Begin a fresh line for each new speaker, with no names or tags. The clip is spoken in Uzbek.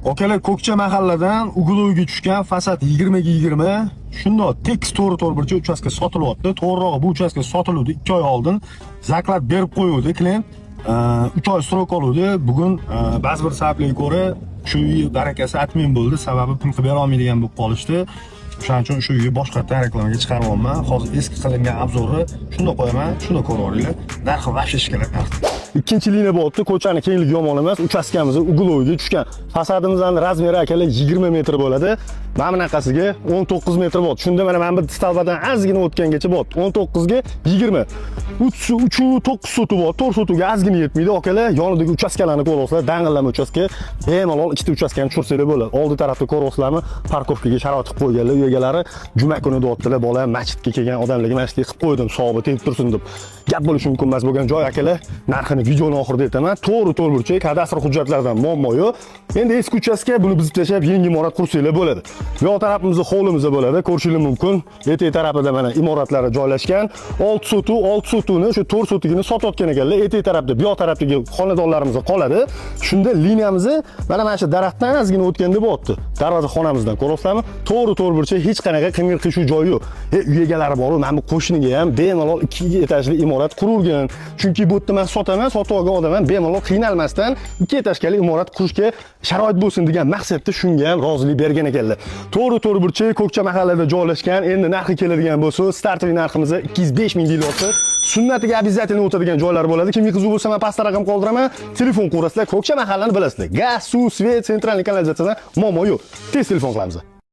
Akalar, Ko'kcha mahalladan угловой ga tushgan fasad 20 ga 20, shundoq tekis to'g'ri to'rtburchak uchastka sotilyapti. To'g'rirog'i, bu uchastka sotiluvdi 2 oy oldin. Заклад berib qo'yuvdi klient. 3 oy срок oluvdi. Bugun ba'zi bir sabablarga ko'ra shu uy barakasi отмен bo'ldi. Sababi pul qilib bera olmaydigan bo'lib qolishdi. O'shaning uchun shu uyni boshqatdan reklamaga chiqaryapman. Hozir eski qilingan обзор ni shundoq qo'yaman, shundoq ko'rib olinglar. Narxi вообще shikolat narx. Ikkinchi liniya bo'lyapti. Ko'chani kengligi yomon emas. Uchastkamiz угловой ga tushgan. Fasadimizning размер i, akalar, 20 metr bo'ladi. Mana bunaqasiga 19 metr bo'ldi. Shunda mana bu столба dan ozgina o'tgangacha bo'ldi. 19 ga 20. 3 3 9 sotu bor. 4 sotuga ozgina yetmaydi, akalar. Yonidagi uchastkalarni ko'ryapsizlar. Dang'illama uchastka. Bemalol ikkita uchastkani tushirsanglar bo'ladi. Oldi tarafda ko'ryapsizlarmi? Парковка ga sharoit qilib qo'yganlar uy egalari. Juma kuni deyaptilar, bola masjidga kelgan odamlarga masjidga qilib qo'ydim, savobi tegib tursin deb. Gap bo'lishi mumkin emas bo'lgan joy, akalar. Narxini videoni oxirida aytaman. To'g'ri to'rtburchak, kadastr hujjatlaridan muammo yo'q. Endi eski uchastka, buni buzib tashlab yangi imorat qursanglar bo'ladi. Bu yoq tarafimizda hovlimiz bo'ladi, ko'rishingiz mumkin. Etak tarafida mana imoratlari joylashgan. 6 sotu, 6 sotuni shu 4 sotigini sotayotgan ekanlar. Etak tarafda, bu yoq tarafdagi xonadonlarimiz qoladi. Shunda liniyamizni mana shu daraxtdan ozgina o'tganda bo'lyapti. Darvoza xonamizdan ko'ryapsizlarmi? To'g'ri to'rtburchak, hech qanaqa qing'ir qiyshuv joyi yo'q. Uy egalari bor, mana bu qo'shniga ham bemalol 2 etajli imorat qururgan. Chunki bu yerda men sotaman, sotib olgan odam ham bemalol qiynalmasdan 2 этажка li imorat qurishga sharoit bo'lsin degan maqsadda shunga ham rozilik bergan ekanlar. To'g'ri to'rtburchak Ko'kcha mahallada joylashgan. Endi narxi keladigan bo'lsa, стартовый narximiz 205 ming deyilyapti. Sunnatiga обязательно o'tadigan joylar bo'ladi. Kimga qiziq bo'lsa, men pastda raqam qoldiraman. Telefon ko'rasizlar. Ko'kcha mahallani bilasizlar. Gaz, suv, свет, центральный kanalizatsiyadan muammo yo'q. Tez telefon qilamiz.